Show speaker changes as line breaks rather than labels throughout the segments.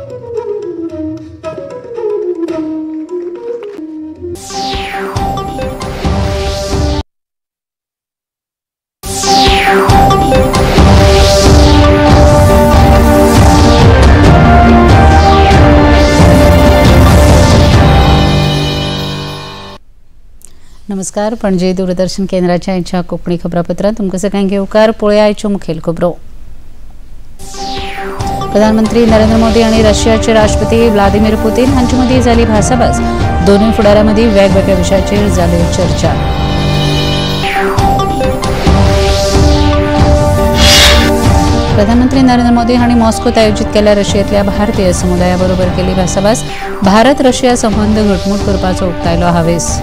नमस्कार, पणजे दूरदर्शन केंद्राच्या आयच्या कोंकणी खबरापत्रांत तुमकां सगळ्यांक येवकार. पळोवया आयच्यो मुखेल खबरो. प्रधानमंत्री नरेंद्र मोदी आनी रशियाचे राष्ट्रपती व्लादिमीर पुतीन हांचे मदीं जाली भासाभास. दोनूय फुडाऱ्यां मदीं वेगवेगळ्या विशयाचेर जाल्यो चर्चा. प्रधानमंत्री नरेंद्र मोदी हांणी मॉस्कोत आयोजीत केल्ल्या रशियेंतल्या भारतीय समुदाया बरोबर केली भासाभास. भारत रशिया संबंद घटमूट करपाचो उक्तायलो हावेस.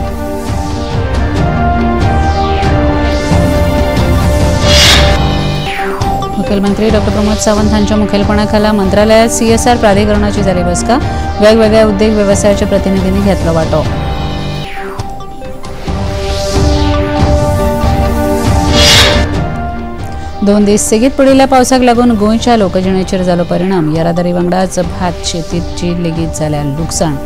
मुखेलमंत्री डॉ प्रमोद सावंत हांच्या मुखेलपणाखाला मंत्रालयात सीएसआर प्राधिकरणाची जाली बसका. वेगवेगळ्या उद्देग वेवसायाच्या प्रतिनिधींनी घेतलो वांटो. दोन दीस सेगीत पडिल्ल्या पावसाक लागून गोंयच्या लोकजिणेचेर जालो परिणाम. येरादारी वांगडाच भात शेतीची लेगीत जाल्या लुकसाण.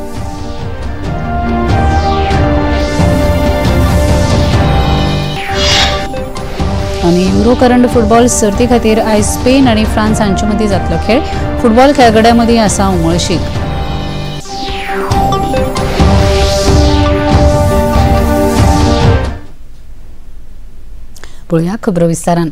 आनी युरो करंड फुटबॉल सर्ती खातीर आयज स्पेन आनी फ्रांस हांचे मदीं जातलो खेळ. फुटबॉल खेळगड्यां मदीं आसा उमळशीक. पळोवया खबरो विस्तारान.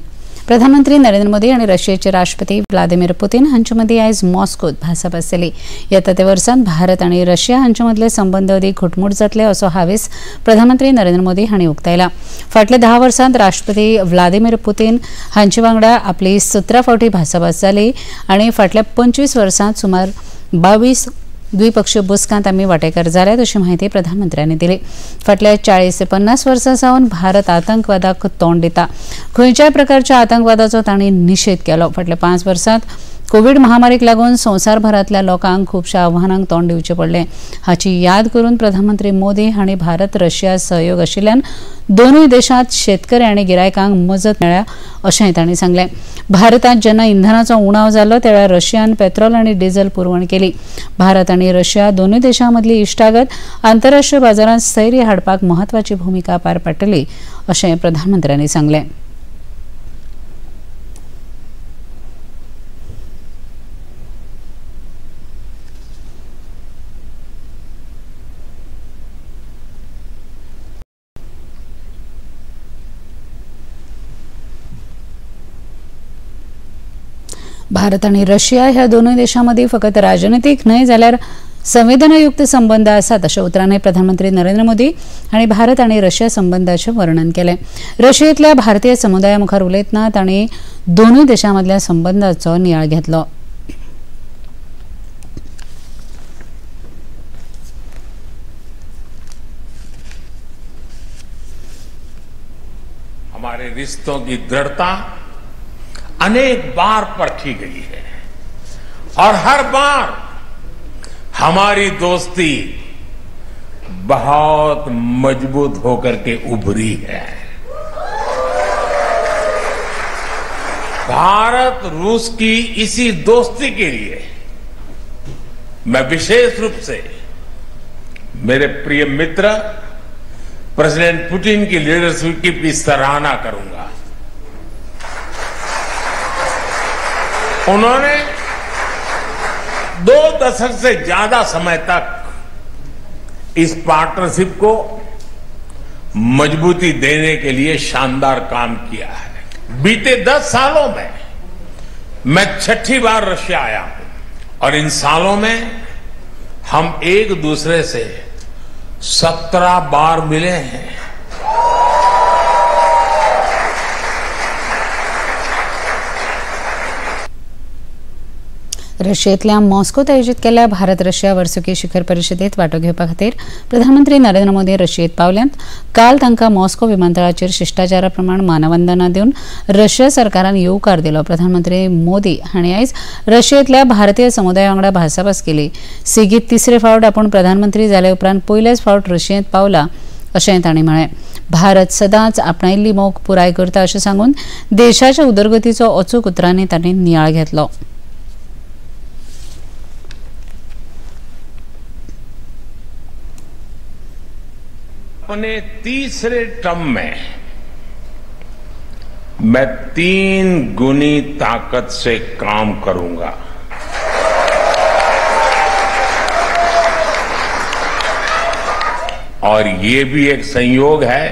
प्रधानमंत्री नरेंद्र मोदी आनी रशियेचे राष्ट्रपती व्लादिमीर पुतीन हांचे मदीं आयज मॉस्कोत भासाभास जाली. येता त्या वर्सांत भारत आनी रशिया हांचे मदले संबंद अदीक घटमूट जातले असो हावेस प्रधानमंत्री नरेंद्र मोदी हांणी उक्तायला. फाटल्या 10 वर्सांत राष्ट्रपती व्लादिमीर पुतीन हांचे वांगडा आपली 17 फावटी भासाभास जाली आनी फाटल्या 25 वर्सांत सुमार 22 द्विपक्षीय बसकांत आमी वांटेकार जाल्यात अशी म्हायती प्रधानमंत्र्यांनी दिली. फाटल्या 40 ते 50 वर्सां सावन भारत आतंकवादाक तोंड दिता. खंयच्याय प्रकारच्या आतंकवादाचो तांणी निशेध केलो. फाटल्या 5 वर्सांत कोवीड महामारीक लागून संवसारभरांतल्या लोकांक खुबश्या आव्हानांक तोंड दिवचें पडलें. हाची याद करून प्रधानमंत्री मोदी हांणी भारत रशिया सहयोग आशिल्ल्यान दोनूय देशांत शेतकरी आनी गिरायकांक मजत मेळ्ळ्या अशेंय तांणी सांगलें. भारतांत जेन्ना इंधनाचो उणाव जालो त्या वेळार रशियान पेट्रोल आनी डिझल पुरवण केली. भारत आनी रशिया दोनूय देशां मदली इश्टागत आंतरराष्ट्रीय बाजारांत स्थैर्य हाडपाक म्हत्वाची भुमिका पार पाडटली अशें प्रधानमंत्र्यांनी सांगलें. भारत आनी रशिया ह्या दोनूय देशां मदीं फकत राजनितीक न्हय जाल्यार संवेदनायुक्त संबंद आसात अशा उतरांनी प्रधानमंत्री नरेंद्र मोदी हांणी भारत आनी रशिया संबंदाचें वर्णन केलें. रशियेंतल्या भारतीय समुदाया मुखार उलयतना तांणी दोनूय देशां मदल्या संबंदाचो नियाळ घेतलो.
हमारे रिश्तों की दृढ़ता अनेक बार परखी गई है और हर बार हमारी दोस्ती बहुत मजबूत होकर के उभरी है। भारत रूस की इसी दोस्ती के लिए मैं विशेष रूप से मेरे प्रिय मित्र प्रेसिडेंट पुतिन की लीडरशिप की भी सराहना करूंगा। उन्होंने 2 दशक से ज्यादा समय तक इस पार्टनरशिप को मजबूती देने के लिए शानदार काम किया है। बीते 10 सालों में मैं 6ठी बार रशिया आया हूं और इन सालों में हम एक दूसरे से 17 बार मिले हैं।
रशियेंतल्या मॉस्कोत आयोजीत केल्ल्या भारत रशिया वर्सुकी शिखर परिशदेत वांटो घेवपा खातीर प्रधानमंत्री नरेंद्र मोदी रशियेंत पावल्यात. काल तांकां मॉस्को विमानतळाचेर शिश्टाचारा प्रमाण मानवंदना दिवन रशिया सरकारान येवकार दिलो. प्रधानमंत्री मोदी हांणी आयज रशियेंतल्या भारतीय समुदाया वांगडा भासाभास केली. सेगीत तिसरे फावट आपूण प्रधानमंत्री जाले उपरांत पयलेच फावट रशियेंत पावला अशें तांणी म्हळें. भारत सदांच आपणायिल्ली मोख पुराय करता अशें सांगून देशाच्या उदरगतीचो अचूक उतरांनी तांणी नियाळ घेतलो.
अपने तीसरे टर्म में मैं 3 गुनी ताकत से काम करूंगा। और ये भी एक संयोग है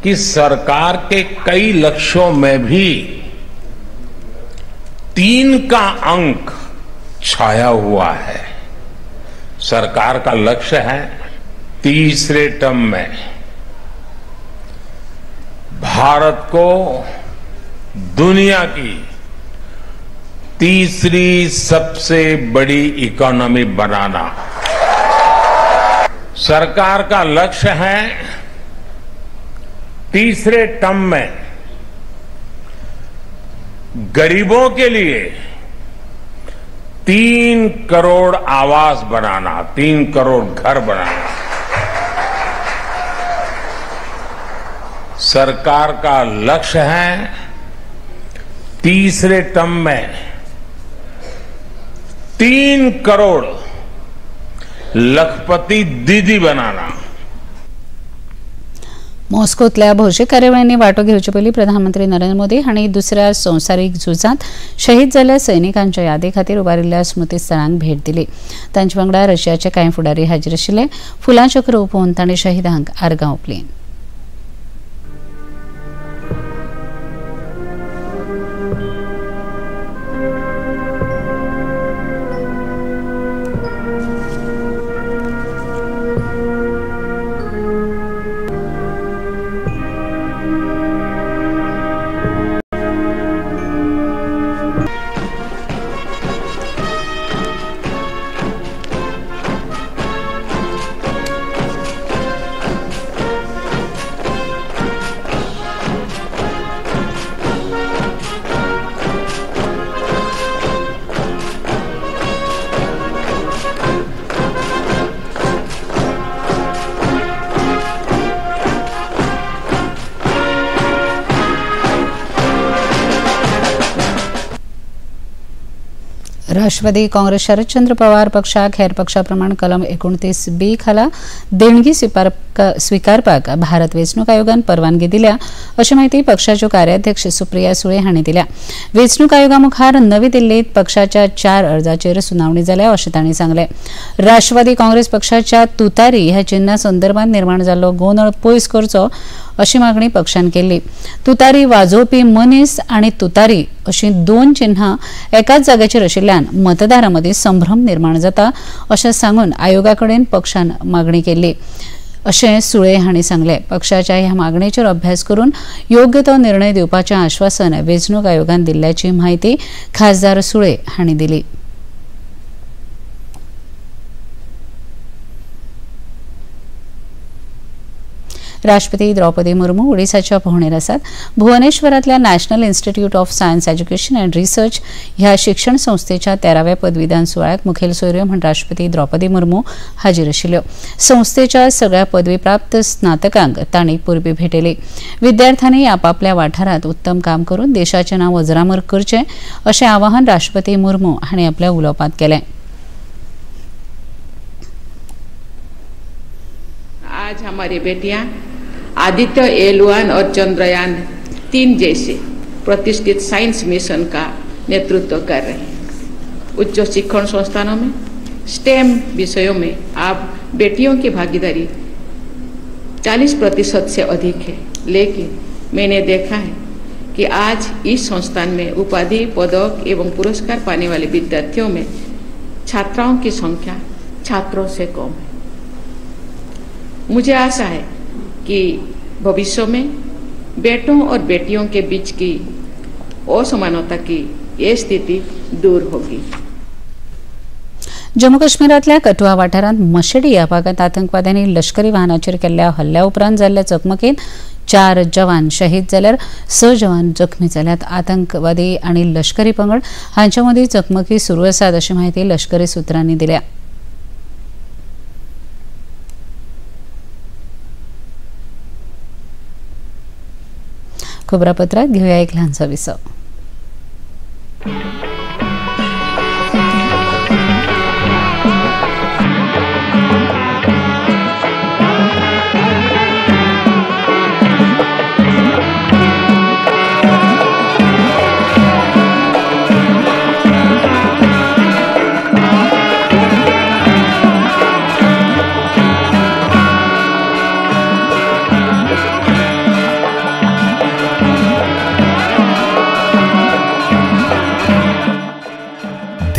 कि सरकार के कई लक्ष्यों में भी 3 का अंक छाया हुआ है। सरकार का लक्ष्य है तीसरे टर्म में भारत को दुनिया की तीसरी सबसे बड़ी इकोनॉमी बनाना। सरकार का लक्ष्य है तीसरे टर्म में गरीबों के लिए 3 करोड़ आवास बनाना, 3 करोड़ घर बनाना। सरकार का लक्ष्य है तीसरे टर्म में 3 करोड़ लखपति दीदी बनाना।
मॉस्कोतल्या भौशीक कार्यावळींनी वांटो घेवचे पयलीं प्रधानमंत्री नरेंद्र मोदी हांणी दुसऱ्या संवसारीक झुजांत शहीद जाल्ल्या सैनिकांच्या यादी खातीर उबारिल्ल्या स्मृतीस्थळांक भेट दिली। तांचे वांगडा रशियाचे कांय फुडारी हाजीर आशिल्ले। फुलां चक्र उपोवन तांणी शहीदांक आर्गां ओंपलीं। राष्ट्रवादी काँग्रेस शरदचंद्र पवार पक्षाक हेर पक्षा प्रमाण कलम 29B खाला देणगी स्वीकारपाक भारत वेंचणूक आयोगान परवानगी दिल्या अशी माहिती पक्षाच्यो कार्याध्यक्ष सुप्रिया सुळे हांणी दिल्या। वेंचणूक आयोगा मुखार नवी दिल्लीत पक्षाच्या 4 अर्जाचेर सुनावणी जाल्या अशें तांणी सांगलें। राष्ट्रवादी काँग्रेस पक्षाच्या तुतारी ह्या चिन्हा संदर्भात निर्माण जाल्लो गोंदळ पयस करचो अशी मागणी पक्षान केल्ली। तुतारी वाजोवपी मनीस आनी तुतारी अशी 2 चिन्हां एकाच जाग्याचेर आशिल्ल्यान मतदारां मदीं संभ्रम निर्माण जाता अशें सांगून आयोगा कडेन पक्षान मागणी केल्ली अशें सुळे हांणी सांगलें। पक्षाच्या ह्या मागणेचेर अभ्यास करून योग्य तो निर्णय दिवपाचें आश्वासन वेंचणूक आयोगान दिल्ल्याची म्हायती खासदार सुळे हांणी दिली। राष्ट्रपती द्रौपदी मुर्मू ओडिसाच्या भोवणेर आसात। भुवनेश्वरांतल्या National Institute of Science Education and Research ह्या शिक्षण संस्थेच्या 13व्या पदवीदान सुवाळ्याक मुखेल सोयऱ्यो म्हूण राष्ट्रपती द्रौपदी मुर्मू हाजीर आशिल्ल्यो। संस्थेच्या सगळ्या पदवीप्राप्त स्नातकांक तांणी परबी भेटयली। विद्यार्थ्यांनी आपापल्या वाठारांत उत्तम काम करून देशाचें नांव अजरामर करचें अशें आवाहन राष्ट्रपती मुर्मू हांणी आपल्या उलोवपांत केलें।
आज हमारी बेटियां आदित्य L1 और चंद्रयान 3 जैसे प्रतिष्ठित साइंस मिशन का नेतृत्व कर रहे हैं। उच्च शिक्षण संस्थानों में स्टेम विषयों में अब बेटियों की भागीदारी 40% से अधिक है, लेकिन मैंने देखा है कि आज इस संस्थान में उपाधि, पदक एवं पुरस्कार पाने वाले विद्यार्थियों में छात्राओं की संख्या छात्रों से कम है। मुझे आशा है कि भविष्य में बेटों और बेटियों के बीच की असमानता की ये स्थिति दूर होगी।
जम्मू काश्मीरांतल्या कठुआ वाठारांत मशेडी ह्या भागांत आतंकवाद्यांनी लष्करी वाहनाचेर केल्ल्या हल्ल्या उपरांत जाल्ल्या चकमकींत 4 जवान शहीद जाल्यार 6 जवान जखमी जाल्यात। आतंकवादी आनी लष्करी पंगड हांचे मदीं चकमकी सुरू आसात अशी म्हायती लष्करी सुत्रांनी दिल्या। खबरापत्रात घेऊया एक ल्हानसो विसव।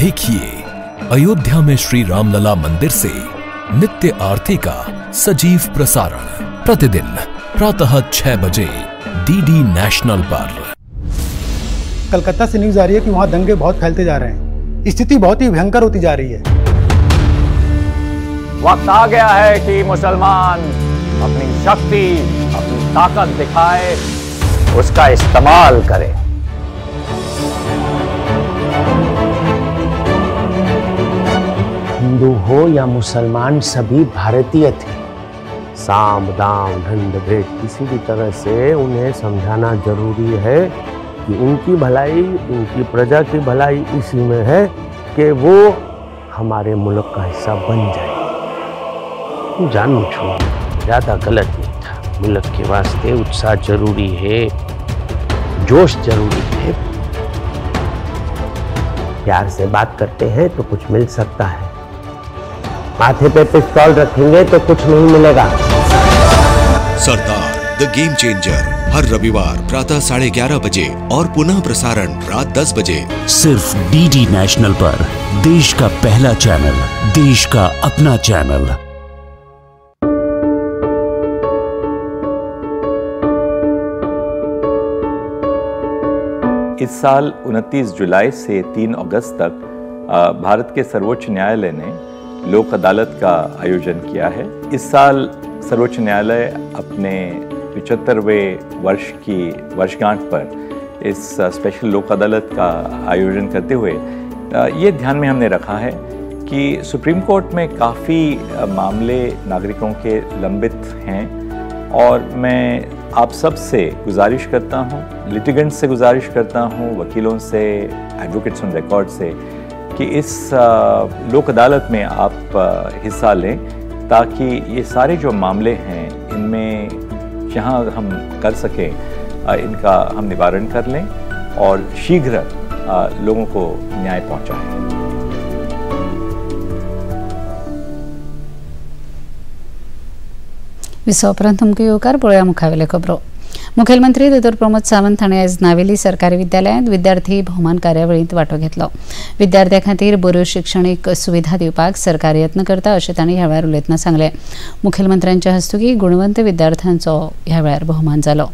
देखिए अयोध्या में श्री रामलला मंदिर से नित्य आरती का सजीव प्रसारण प्रतिदिन प्रातः 6 बजे डीडी नेशनल पर।
कलकत्ता से न्यूज आ रही है कि वहां दंगे बहुत फैलते जा रहे हैं, स्थिति बहुत ही भयंकर होती जा रही है।
वक्त आ गया है कि मुसलमान अपनी शक्ति, अपनी ताकत दिखाए, उसका इस्तेमाल करे।
हिंदू हो या मुसलमान, सभी भारतीय थे। साम दाम दंड भेद किसी भी तरह से उन्हें समझाना जरूरी है कि उनकी भलाई, उनकी प्रजा की भलाई इसी में है कि वो हमारे मुल्क का हिस्सा बन जाए। जानू छो ज़्यादा गलत नहीं था। मुल्क के वास्ते उत्साह जरूरी है, जोश जरूरी है। प्यार से बात करते हैं तो कुछ मिल सकता है, माथे पे पिस्तौल रखेंगे तो कुछ नहीं मिलेगा।
सरदार the game changer हर रविवार प्रातः 11:30 बजे और पुनः प्रसारण रात 10 बजे,
सिर्फ डीडी नेशनल पर। देश का पहला चैनल, देश का अपना चैनल।
इस साल 29 जुलाई से 3 अगस्त तक भारत के सर्वोच्च न्यायालय ने लोक अदालत का आयोजन किया है। इस साल सर्वोच्च न्यायालय अपने 75वें वर्ष की वर्षगांठ पर इस स्पेशल लोक अदालत का आयोजन करते हुए ये ध्यान में हमने रखा है कि सुप्रीम कोर्ट में काफ़ी मामले नागरिकों के लंबित हैं और मैं आप सब से गुजारिश करता हूँ, लिटिगेंट्स से गुजारिश करता हूँ, वकीलों से, एडवोकेट्स ऑन रिकॉर्ड से कि इस लोक अदालत में आप हिस्सा लें ताकि ये सारे जो मामले हैं इनमें जहाँ हम कर सकें इनका हम निवारण कर लें और शीघ्र लोगों को न्याय पहुँचाएं।
विसव उपरांत तुमकां येवकार पळोवया मुखावेल्यो खबरो। मुखेलमंत्री दोतोर प्रमोद सावंत हांणी आयज नावेली सरकारी विद्यालयांत विद्यार्थी भोवमान कार्यावळींत वांटो घेतलो। विद्यार्थ्यां खातीर बऱ्यो शिक्षणीक सुविधा दिवपाक सरकार यत्न करता अशें तांणी ह्या वेळार उलयतना सांगलें। मुखेलमंत्र्यांच्या हस्तुकीं गुणवंत विद्यार्थ्यांचो ह्या वेळार भोवमान जालो।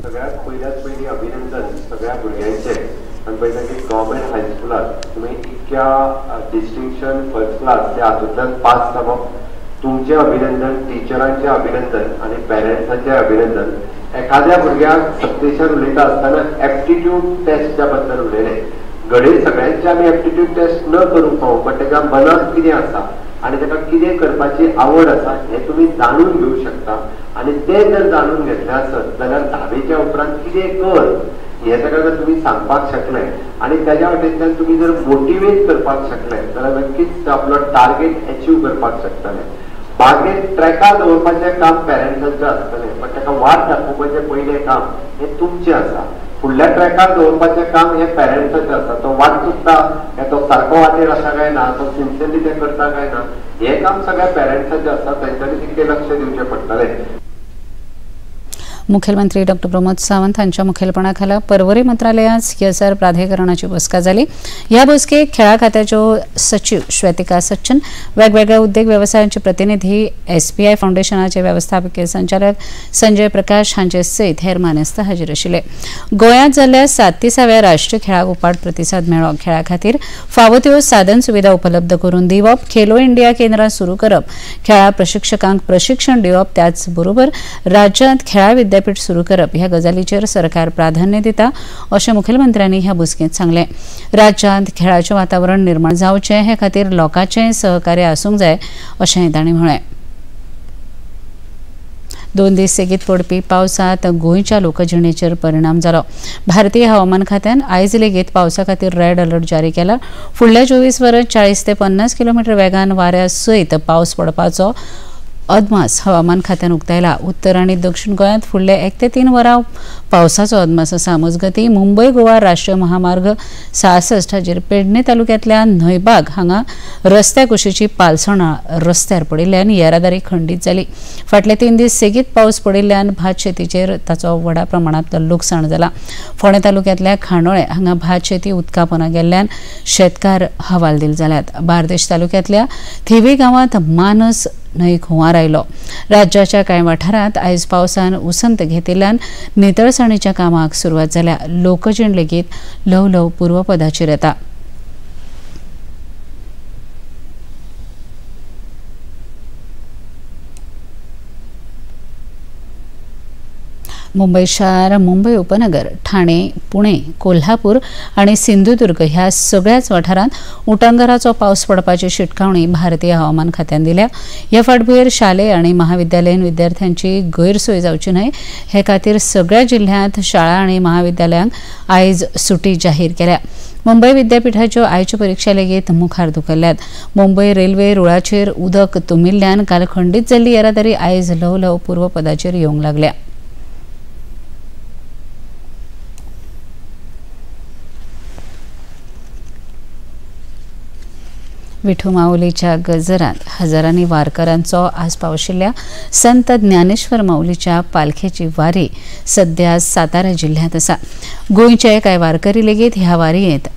सगळ्यात पयल्यात पयलीं अभिनंदन सगळ्या भुरग्यांचें। आनी पळयता की गव्हर्मेंट हायस्कुलात तुमी इतक्या डिस्टिंक्शन फर्स्ट क्लास त्या हातूंतल्यान पास जावप, तुमचें अभिनंदन, टिचरांचें अभिनंदन आनी पेरंट्सांचें अभिनंदन। एखाद्या भुरग्याक सत्तेशन उलयता आसतना एप्टिट्यूड टेस्टा बद्दल उलयलें। घडये सगळ्यांचे आमी एप्टिट्यूड टेस्ट न करूंक पावू, बट तेका मनांत कितें आसा आनी ताका कितें करपाची आवड आसा हें तुमी जाणून घेवंक शकता आनी तें जर जाणून घेतलें आसत जाल्यार धावेच्या उपरांत कितें कर हें ताका जर तुमी सांगपाक शकले आनी ताज्या वटेंतल्यान तुमी जर मोटिवेट करपाक शकले जाल्यार नक्कीच ते आपलो टार्गेट एचीव करपाक शकतले। बागेत ट्रॅकार दवरपाचें काम पेरंट्सांचें आसतलें, बट ताका वाट दाखोवपाचें पयलें काम हें तुमचें आसा। फुडल्या ट्रॅकार दवरपाचें काम हें पेरंट्साचें आसा। तो वाट चुकता, तो सारको वाटेर आसा काय ना, तो सिन्सियरली तें करता काय ना, हें काम सगळ्या पेरंट्साचें आसा। तांच्यांनी तितकें लक्ष दिवचें पडटलें।
मुखेलमंत्री डॉक्टर प्रमोद सावंत हांच्या मुखेलपणाखाला पर्वरी मंत्रालयांत सीएसआर प्राधिकरणाची बसका जाली। ह्या बसकेक खेळा खात्याच्यो सचीव श्वेतिका सच्चन, वेगवेगळ्या उद्देग वेवसायांचे प्रतिनिधी, एसबीआय फावंडेशनाचे वेवस्थापकीय संचालक संजय प्रकाश हांचे सयत हेर मानेस्त हाजीर आशिल्ले। गोंयांत जाल्ल्या 37व्या राष्ट्रीय खेळाक उपाट प्रतिसाद मेळ्ळो। खेळा खातीर फावो त्यो साधन सुविधा उपलब्ध करून दिवप, खेलो इंडिया केंद्रां सुरू करप, खेळा प्रशिक्षकांक प्रशिक्षण दिवप, त्याच बरोबर राज्यांत खेळा विद्यापीठ सुरू करप ह्या गजालीचेर सरकार प्राधान्य दिता अशें मुखेलमंत्र्यांनी ह्या बसकेंत सांगलें। राज्यांत खेळाचें वातावरण निर्माण जावचें हे खातीर लोकांचें सहकार्य आसूंक जाय अशेंय तांणी म्हळें। 2 दीस सेगीत पडपी पावसांत गोंयच्या लोकजिणेचेर परिणाम जालो। भारतीय हवामान खात्यान आयज लेगीत पावसा खातीर रेड अलर्ट जारी केला। फुडल्या 24 वरांत 40 ते 50 किलोमिटर वेगान वाऱ्या सयत पावस पडपाचो अदमास हवामान खात्यान उक्तायला. उत्तर आनी दक्षिण गोंयांत फुडले 1 ते 3 वरां पावसाचो अदमास आसा. मजगतीं मुंबय गोवा राष्ट्रीय महामार्ग 66 हाचेर पेडणे तालुक्यांतल्या न्हंयबाग हांगा रस्त्या कुशीची पालसणां रस्त्यार पडिल्ल्यान येरादारी खंडीत जाली. फाटले 3 दीस सेगीत पावस पडिल्ल्यान भात शेतीचेर ताचो व्हडा प्रमाणांत लुकसाण जाला. फोंडें तालुक्यांतल्या खांडोळे हांगा भात शेती उदका पोंदा गेल्ल्यान शेतकार हवालदिल जाल्यात. बार्देश तालुक्यांतल्या थिवी गांवांत मानस न्हंयेक हुंवार आयलो. राज्याच्या कांय वाठारांत आयज पावसान उसंत घेतिल्ल्यान नितळसाणीच्या कामाक सुरवात जाल्या. लोकजीण लेगीत ल्हव ल्हव पूर्वपदाचेर येता. मुंबय शार, मुंबय उपनगर, ठाणे, पुणे, कोल्हापूर आनी सिंधुदुर्ग ह्या सगळ्याच वाठारांत उटंगराचो पावस पडपाची शिटकावणी भारतीय हवामान खात्यान दिल्या. ह्या फाटभुंयेर शालेय आनी महाविद्यालयीन विद्यार्थ्यांची गैरसोय जावची न्हय हे खातीर सगळ्या जिल्ह्यांत शाळा आनी महाविद्यालयांक आयज सुटी जाहीर केल्या. मुंबय विद्यापीठाच्यो आयच्यो परिक्षा लेगीत मुखार धुकल्ल्यात. मुंबय रेल्वे रुळाचेर उदक तुमिल्ल्यान काल खंडीत जाल्ली येरादारी आयज ल्हव ल्हव पूर्वपदाचेर येवंक लागल्या. विठू माऊलीच्या गजरात हजारांनी वारकऱ्यांचो आस्पाव आशिल्ल्या संत ज्ञानेश्वर माऊलीच्या पालखेची वारी सध्या सातारा जिल्ह्यांत आसा. गोंयचे कांय वारकरी लेगीत ह्या वारयेंत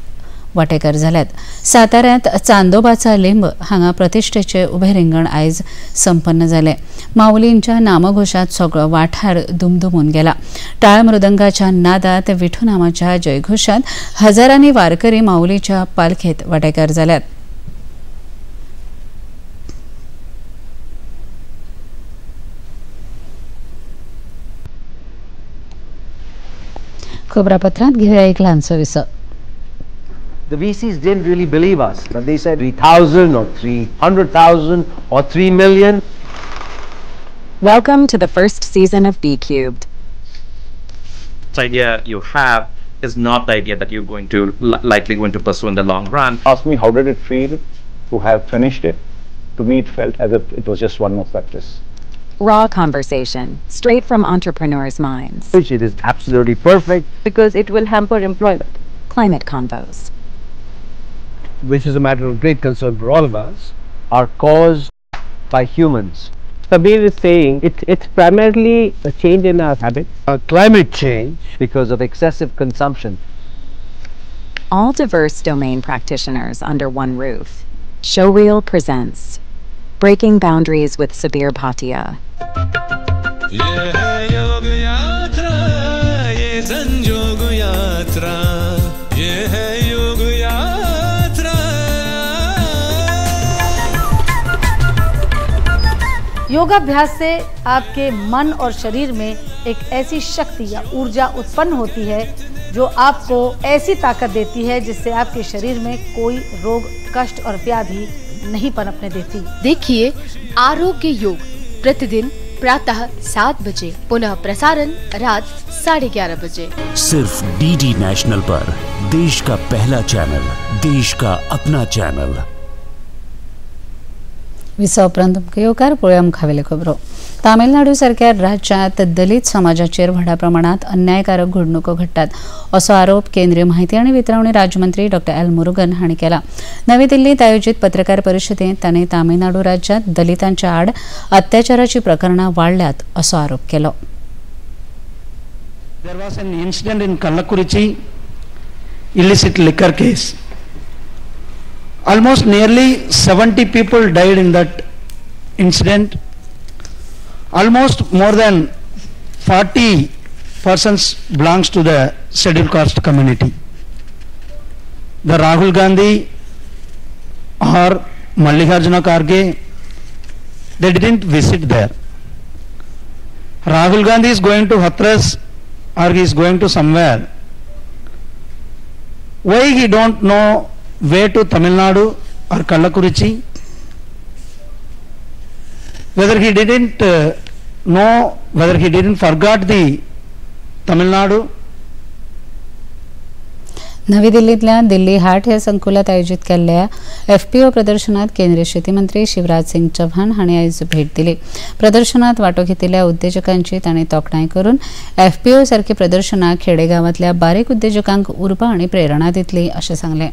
वांटेकार जाल्यात. साताऱ्यांत चांदोबाचा लिंब हांगा प्रतिश्ठेचे उबे रिंगण आयज संपन्न जालें. माऊलींच्या नामघोशात सगळो वाठार दुमदुमून गेला. टाळ मृदंगाच्या नादात विठू नामाच्या जयघोशात हजारांनी वारकरी माऊलीच्या पालखेत वांटेकार जाल्यात. खबरापत्रांत घेऊया एक ल्हानसो विसव.
The VCs didn't really believe us, but they said 3,000 or 300,000 or 3 million.
Welcome to the first season of B Cubed.
The idea you have is not the idea that you're going to likely going to pursue in the long run.
Ask me, how did it feel to have finished it? To me, it felt as if it was just one more practice.
Raw conversation, straight from entrepreneurs' minds.
Which it is absolutely perfect.
Because it will hamper employment.
Climate convos.
Which is a matter of great concern for all of us,
are caused by humans.
Sabir is saying it's primarily a change in our habits.
Climate change.
Because of excessive consumption.
All diverse domain practitioners under one roof. Showreel presents Breaking Boundaries with Sabir Bhatia.
योगाभ्यास से आपके मन और शरीर में एक AC शक्ति या ऊर्जा उत्पन्न होती है जो आपको ऐसी ताकत देती है जिससे आपके शरीर में कोई रोग, कष्ट और व्याधि नहीं पनपने देती।
देखिए आरोग्य योग प्रतिदिन प्रातः 7 बजे, पुनः प्रसारण रात 11:30 बजे,
सिर्फ डीडी नेशनल पर, देश का पहला चैनल, देश का अपना चैनल।
विसा उपरांत तुमकां येवकार पळोवया मुखावेल्यो खबरो। तामिळनाडू सारक्या राज्यांत दलित समाजाचेर व्हडा प्रमाणांत अन्यायकारक घडणुको घडटात असो आरोप केंद्रीय माहिती आनी वितरावणी राज्यमंत्री डॉ एल मुरुगन हांणी केला। नवी दिल्लींत आयोजीत पत्रकार परिशदेंत तांणी तामिळनाडू राज्यांत दलितांच्या आड अत्याचाराची प्रकरणां वाडल्यात असो आरोप केलो।
There was an incident in Kallakurichi, illicit liquor case. Almost nearly 70 people died in that incident. Almost more than 40 persons belongs to the scheduled caste community. The Rahul Gandhi or Mallikarjuna Kharge, they didn't visit there. Rahul Gandhi is going to Hathras or he is going to somewhere. Why he don't know way to Tamil Nadu or Kallakurichi? Whether he didn't know, whether he didn't forgot the Tamil Nadu.
नवी दिल्लींतल्या दिल्ली हाट ह्या संकुलात आयोजीत केल्ल्या FPO प्रदर्शनात केंद्रीय शेती मंत्री शिवराज सिंग चौहान हांणी आयज भेट दिली. प्रदर्शनात वांटो घेतिल्ल्या उद्देजकांची तांणी तोखणाय करून एफपीओ सारकी प्रदर्शनां खेडेगांवांतल्या बारीक उद्देजकांक उर्बा आनी प्रेरणा दितली अशें सांगलें.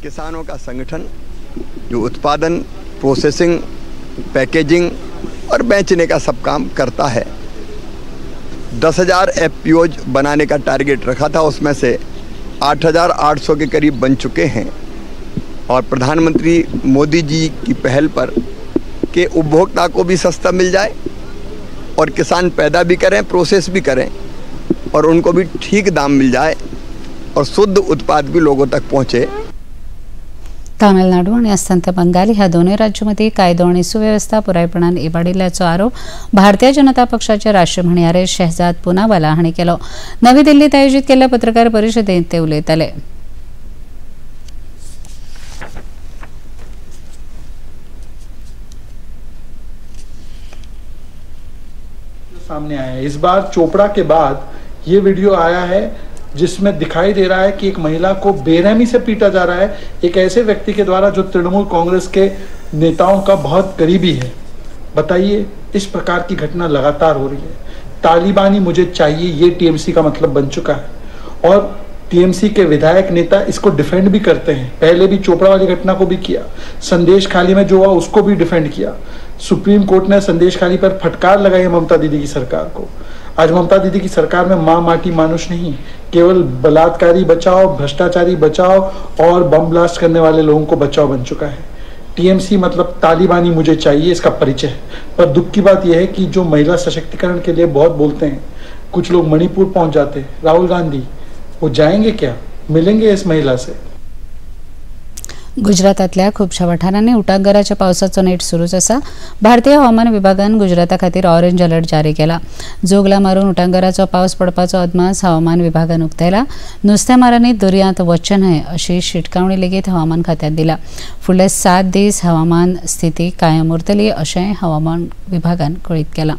किसानों का संगठन जो उत्पादन, प्रोसेसिंग, पैकेजिंग और बेचने का सब काम करता है। 10,000 एफपीओज बनाने का टारगेट रखा था, उसमें से 8,800 के करीब बन चुके हैं। और प्रधानमंत्री मोदी जी की पहल पर कि उपभोक्ता को भी सस्ता मिल जाए और किसान पैदा भी करें, प्रोसेस भी करें और उनको भी ठीक दाम मिल जाए और शुद्ध उत्पाद भी लोगों तक पहुँचे।
तामिळनाडू आणि अस्तंत बंगाल ह्या दोनूय राज्यांमध्ये कायदो आणि सुवेवस्था पुरायपणान इबाडिल्ल्याचो आरोप भारतीय जनता पक्षाचे राष्ट्रीय म्हणयारे शहजाद पुनावाला हांणी केलो. नवी दिल्लीत आयोजीत केल्ल्या पत्रकार परिशदेंत ते उलयताले.
सामने आया है इस बार चोपड़ा के बाद ये वीडियो आया है जिसमें दिखाई दे रहा है कि एक महिला को बेरहमी से पीटा जा रहा है एक ऐसे व्यक्ति के द्वारा जो तृणमूल कांग्रेस के नेताओं का बहुत करीबी है। बताइए, इस प्रकार की घटना लगातार हो रही है। तालिबानी मुझे चाहिए, ये टीएमसी का मतलब बन चुका है और टीएमसी के विधायक नेता इसको डिफेंड भी करते हैं। पहले भी चोपड़ा वाली घटना को भी किया, संदेश खाली में जो हुआ उसको भी डिफेंड किया। सुप्रीम कोर्ट ने संदेश खाली पर फटकार लगाई है ममता दीदी की सरकार को। आज ममता दीदी की सरकार में माँ माटी मानुष नहीं, केवल बलात्कारी बचाओ, भ्रष्टाचारी बचाओ और बम ब्लास्ट करने वाले लोगों को बचाओ बन चुका है। टीएमसी मतलब तालिबानी मुझे चाहिए, इसका परिचय है। पर दुख की बात यह है कि जो महिला सशक्तिकरण के लिए बहुत बोलते हैं, कुछ लोग मणिपुर पहुंच जाते हैं, राहुल गांधी वो जाएंगे क्या, मिलेंगे इस महिला से?
गुजरातातल्या खुबश्या वाठारांनी उटांगराच्या पावसाचो नेट सुरूच आसा. भारतीय हवामान विभागान गुजराता खातीर ऑरेंज अलर्ट जारी केला. जोगला मारून उटांगराचो पावस पडपाचो अदमास हवामान विभागान उक्तायला. नुस्तेमारांनी दर्यांत वचचें न्हय अशी शिटकावणी लेगीत हवामान खात्यान दिला. फुडले 7 दीस हवामान स्थिती कायम उरतली अशें हवामान विभागान कळीत केलां.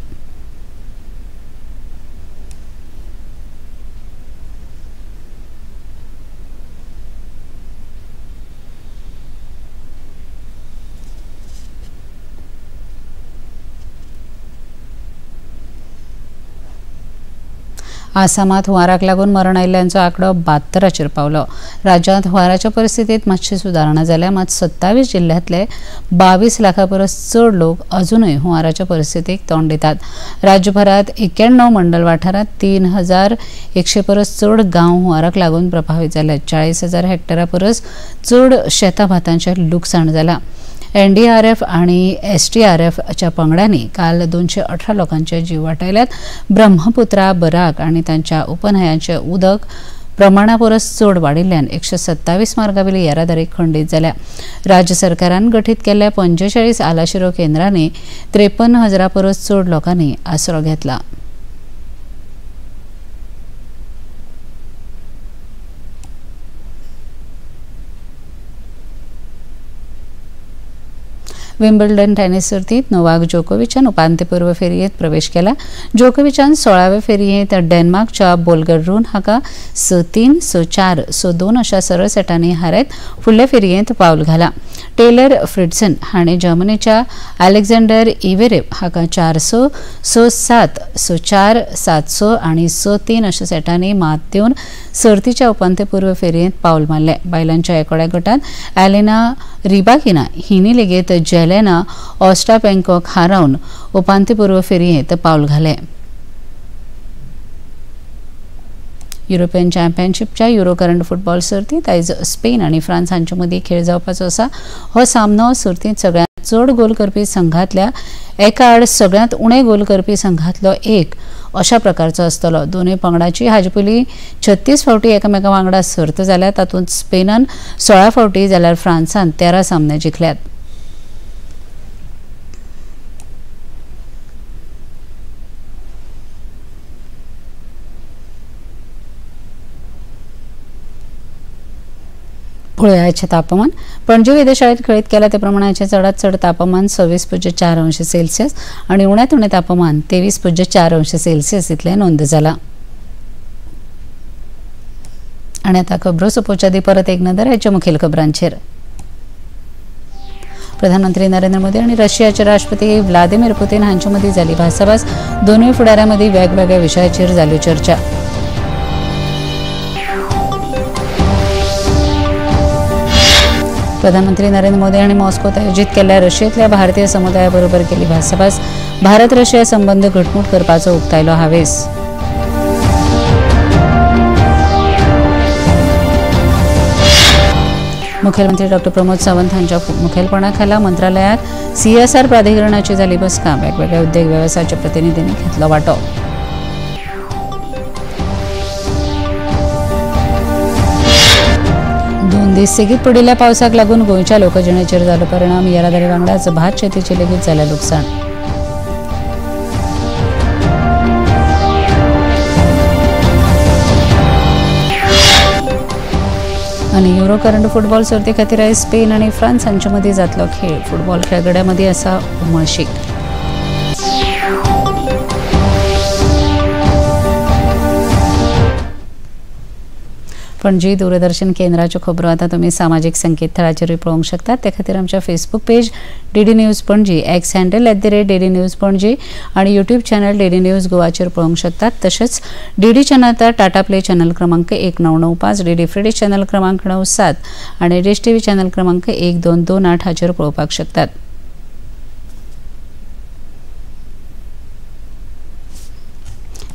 आसामात हुंवाराक लागून मरण आयिल्ल्यांचो आंकडो 72 पावलो. राज्यांत हुंवाराच्या परिस्थितीत मातशी सुदारणा जाल्या, मात 27 जिल्ह्यांतले 22 लाखां परस चड लोक अजुनूय हुंवाराच्या परिस्थितीक तोंड दितात. राज्यभरात 91 मंडल वाठारांत 3100 परस चड गांव हुंवाराक लागून प्रभावीत जाल्यात. 40,000 हेक्टरा परस चड शेतां भातांचें लुकसाण जालां. एनडीआरएफ आणि एसडीआरएफच्या पंगडांनी काल 218 लोकांचे जीव वाटायल्यात. ब्रह्मपुत्रा, बराक आणि तांच्या उपन्हंयांचे उदक प्रमाणा परस चड वाडिल्ल्यान 127 मार्गावेली येरादारी खंडीत जाल्या. राज्य सरकारान गठीत केल्ल्या 45 आलाशिरो केंद्रांनी 53,000 परस चड लोकांनी आसरो घेतला. विम्बल्डन टेनिस सर्तीत नोवाक जोकोविचान उपांत्यपूर्व फेरयेंत प्रवेश केला. जोकोविचान 16वे फेरयेंत डेन्मार्कच्या बोल्गर रून हाका 6-3, 6-4, 6-2 अशा सरळ सेटांनी हारयत फुडले फेरयेंत पावल घाला. टेलर फ्रिट्झन हाणें जर्मनीच्या अलेक्झांडर इवेरेव हाका 4-6, 6-7, 6-4, 7-6 आनी 6-3 अशा सेटांनी मात दिवन सर्तीच्या उपांत्यपूर्व फेरयेंत पावल मारलें. बायलांच्या एकोड्या गटांत एलेना रिबाकिना हिणी लेगीत जेलेना ऑस्टापेंकोक हारोवन उपांत्यपूर्व फेरयेंत पावल घालें. युरोपियन चॅम्पियनशिपच्या युरो करंड फुटबॉल सर्तींत आयज स्पेन आनी फ्रांस हांचे मदीं खेळ जावपाचो आसा. हो सामनो सर्तींत सगळ्यांत चड गोल करपी संघांतल्या एका आड सगळ्यांत उणे गोल करपी संघांतलो एक अशा प्रकारचो आसतलो. दोनूय पंगडाची हाजे पयलीं 36 फावटी एकामेका वांगडा सर्त जाल्या. तातूंत स्पेनान 16 फावटी जाल्यार फ्रांसान 13 सामने जिखल्यात. पळोवया आयचें तापमान. पणजी वेधशाळेत कळीत केला त्या प्रमाणे आयचें चडांत चड तापमान 26.4 अंश सेल्सियस आनी उण्यांत उणें तापमान 23.4 अंश सेल्सियस इतलें नोंद जालां. आनी आतां खबरो सोंपोवच्या आदीं परत एक नदर आयच्या मुखेल खबरांचेर. प्रधानमंत्री नरेंद्र मोदी आनी रशियाचे राष्ट्रपती व्लादिमीर पुतीन हांचे मदीं जाली भासाभास. दोनूय फुडाऱ्यां मदीं वेगवेगळ्या विशयाचेर जाल्यो चर्चा. प्रधानमंत्री नरेंद्र मोदी हांणी मॉस्कोत आयोजीत केल्ल्या रशियेंतल्या भारतीय समुदाया बरोबर केली भासाभास. भारत रशिया संबंद घटमूट करपाचो उक्तायलो हावेस. मुखेलमंत्री डॉ प्रमोद सावंत हांच्या मुखेलपणा खाला मंत्रालयात सीएसआर प्राधिकरणाची जाली बसका. वेगवेगळ्या उद्देग वेवसायाच्या प्रतिनिधींनी घेतलो वांटो. दोन दीस सेगीत पडिल्ल्या पावसाक लागून गोंयच्या लोकजिणेचेर जालो परिणाम. येरादारी वांगडाच भात शेतीचें लेगीत जालें लुकसाण. आनी युरो करंड फुटबॉल सर्ती खातीर आयज स्पेन आनी फ्रांस हांचे मदीं जातलो खेळ. फुटबॉल खेळगड्यां मदीं आसा उमळशीक. पणजी दूरदर्शन केंद्राच्यो खबरो आतां तुमी सामाजीक संकेतथळाचेरूय पळोवंक शकतात. ते खातीर आमच्या Facebook page DD news Panaji, X handle @DD news Panaji आनी यूट्यूब चॅनल डीडी न्यूज गोवाचेर पळोवंक शकतात. तशेंच डीडी चॅनल आतां टाटा प्ले चॅनल क्रमांक 1995, डीडी फ्री चॅनल क्रमांक 97 आनी डिश टीव्ही चॅनल क्रमांक 1228 हाचेर पळोवपाक शकतात.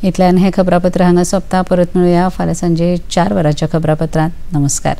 इतल्यान हें खबरापत्र हांगा सोंपता. परत मेळुया फाल्यां सांजे 4 वरांच्या खबरापत्रांत. नमस्कार.